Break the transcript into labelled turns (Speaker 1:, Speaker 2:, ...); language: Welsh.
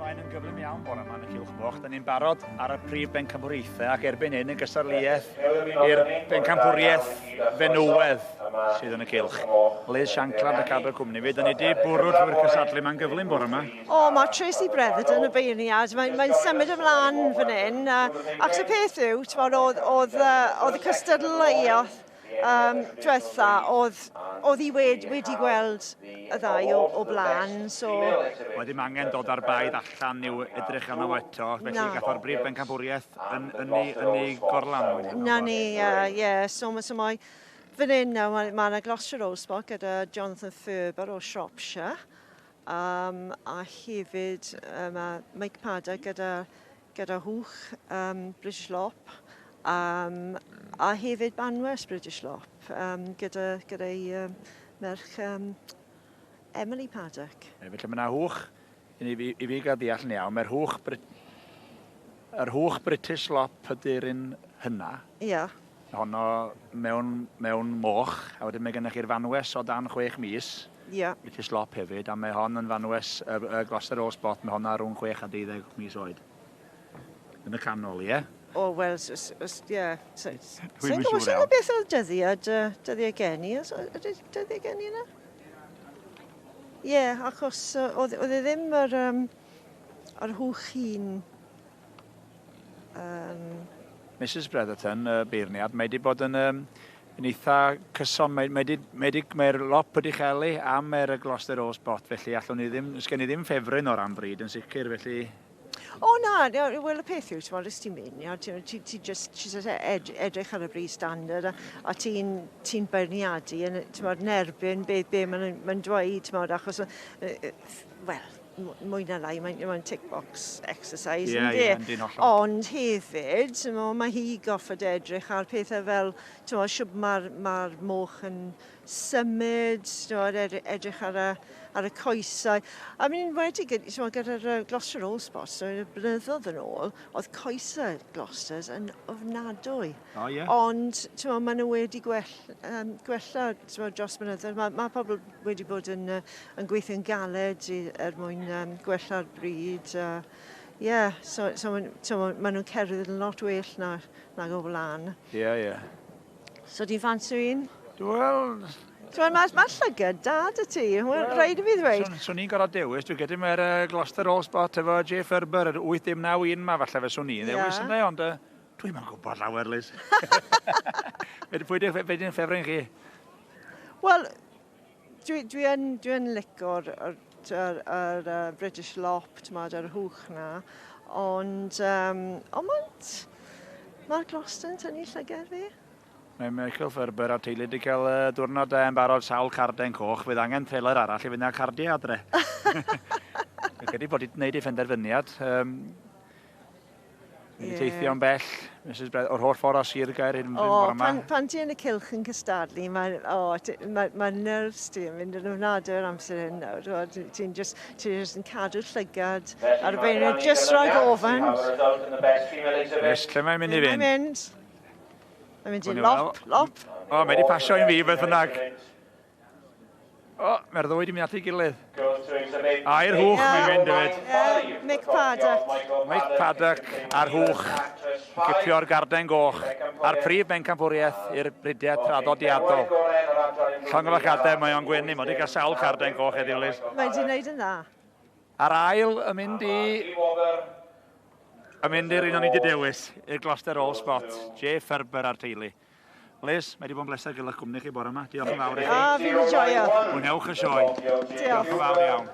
Speaker 1: ymlaen yn gyflym iawn bore yma yn y Cylch Moch. Da ni'n barod ar y prif bencampwriaethau ac erbyn hyn yn gystadleuaeth i'r bencampwriaeth fenywedd sydd yn y cylch. Liz Shankland y cadw cwmni fi. Da ni wedi bwrw trwy'r cystadlu ma'n gyflym bore yma.
Speaker 2: O, mae Tracy Bretherton y beirniad, mae'n mae symud ymlaen fan hyn. Ac y peth yw, oedd, oedd, oedd y cystadleuaeth um, diwetha, oedd, oedd hi wedi, wedi gweld y ddau o, o blaen, so...
Speaker 1: Oedd ddim angen dod ar baedd allan i'w edrych arno fo eto, felly Na. gath o'r brif bencampwriaeth yn, yn, ei, yn ei gorlan.
Speaker 2: Na ni, ie, yeah, yeah. so, so mae fan hyn nawr, mae, mae yna Gloucester Old Spot gyda Jonathan Ferber o Shropshire, um, a hefyd uh, mae Mike Paddock gyda gyda hwch um, British Lop um, a hefyd Banwes British Lop um, gyda, gyda ei um, merch um, Emily Paddock.
Speaker 1: E, felly mae yna hwch, i fi, i fi gael deall yn iawn, mae'r hwch, Brit yr hwch British Lop ydy'r un hynna.
Speaker 2: Ia. Yeah.
Speaker 1: Honno mewn, mewn moch, a wedyn mae gennych chi'r fanwes o dan chwech mis.
Speaker 2: Ia. Yeah.
Speaker 1: British Lop hefyd, a mae hon yn fanwes, y, y Gloucester Old Spot, mae honna rhwng 6 a 12 mis oed. Yn y canol, ie?
Speaker 2: O, wel, ie. Dwi'n gwybod sy'n gwybod beth oedd dyddiad, dyddiad geni, ydy dyddiad geni yna? Ie, yeah, achos oedd e ddim yr, um, yr hwch hun. Um,
Speaker 1: Mrs Bretherton, y beirniad, mae wedi bod yn, um, yn eitha cyson. Mae, mae di, mae di, mae'r lop wedi chael am er y Gloucester Old Spot, felly allwn ni ddim, sgen i ddim ffefryn o ran bryd yn sicr, felly...
Speaker 2: O na, wel y peth yw, ti'n os ti'n mynd, ti, ti, ti just, ti just ed, edrych ar y bryd standard a, a ti'n ti beirniadu yn, ti'n yn erbyn be, be mae'n ma dweud, ti'n achos, wel, mwy na lai, mae'n mae tick box exercise,
Speaker 1: yeah, yndi? Yeah, yndi,
Speaker 2: Ond hefyd, mae hi goffod edrych ar pethau fel, ti'n siwr mae'r ma moch yn symud, ti'n edrych ar y, ar y coesau. I mean, wedi, gyda'r Gloucester Old Spots, so, blynyddoedd yn ôl, oedd coesau Gloucesters yn ofnadwy.
Speaker 1: Oh, yeah.
Speaker 2: Ond, ti'n maen nhw wedi gwell, um, gwella ti'n dros blynyddoedd. Mae, mae pobl wedi bod yn, uh, yn gweithio'n galed i, er mwyn um, gwella'r bryd. Uh, yeah, so, so, so maen nhw'n cerdded yn lot well na, nag o flaen.
Speaker 1: Ie, yeah, ie. Yeah.
Speaker 2: So ti'n ffansi un?
Speaker 1: Wel...
Speaker 2: Mae ma, ma llygad da dy ti, wel, rhaid i fi ddweud.
Speaker 1: Swn so, ni'n gorfod dewis, dwi'n credu mae'r uh, Gloucester All Spot efo Jay Ferber, yr 891 ma, falle fe swn i'n ddewis yeah. yna, ond uh, dwi'n ma'n gwybod lawer, Liz. Pwy di'n ffefryn chi?
Speaker 2: Wel, dwi, dwi yn, dwi yn lico'r yr, yr, yr, uh, British Lop, ti'n yr hwch na, ond, um, ond mae'r ma Gloucester yn tynnu llygad fi.
Speaker 1: Mae Michael Ferber a'r teulu wedi cael uh, diwrnod da yn barod sawl carden coch. Fydd angen trailer arall i fynd â cardiau adre. Dwi'n credu bod wedi gwneud ei phenderfyniad. Um, wedi yeah. teithio'n bell, Mrs Bredd, o'r holl ffordd o Sir Gaer hyn
Speaker 2: oh, bore yma. Pan, pan ti yn y cylch yn cystadlu, mae, oh, mae, mae nerves ti yn mynd yn ofnadwy o'r amser hyn nawr. Ti'n just, ti just yn cadw llygad ar y beirniad, just rhag ofn.
Speaker 1: Yes, lle mae'n mynd i fynd?
Speaker 2: Mae'n mynd. Mae'n mynd i lop, lop.
Speaker 1: O, mae wedi pasio un fi, beth bynnag. O, mae'r ddwy wedi mynd at ei gilydd. A i'r hwch mae'n mynd hefyd.
Speaker 2: Mick Paddock.
Speaker 1: Mick Paddock a'r hwch. Cipio'r garden goch. A'r prif bencampwriaeth i'r bridiau traddodiadol. Llongyfarchiadau, mae o'n gwenu. Mae wedi cael sawl carden goch heddiw, Liz.
Speaker 2: Mae wedi gwneud yn dda.
Speaker 1: A'r ail yn mynd i... Yn mynd i'r un o'n i wedi dewis, i'r Gloucester All Spot, Jay Ferber a'r teulu. Liz, mae wedi bod yn bleser gyda'ch cwmni chi bore yma. Diolch yn fawr i chi.
Speaker 2: A, fi wedi joio.
Speaker 1: Mwynhewch y sioe.
Speaker 2: Diolch.
Speaker 1: Diolch yn fawr iawn.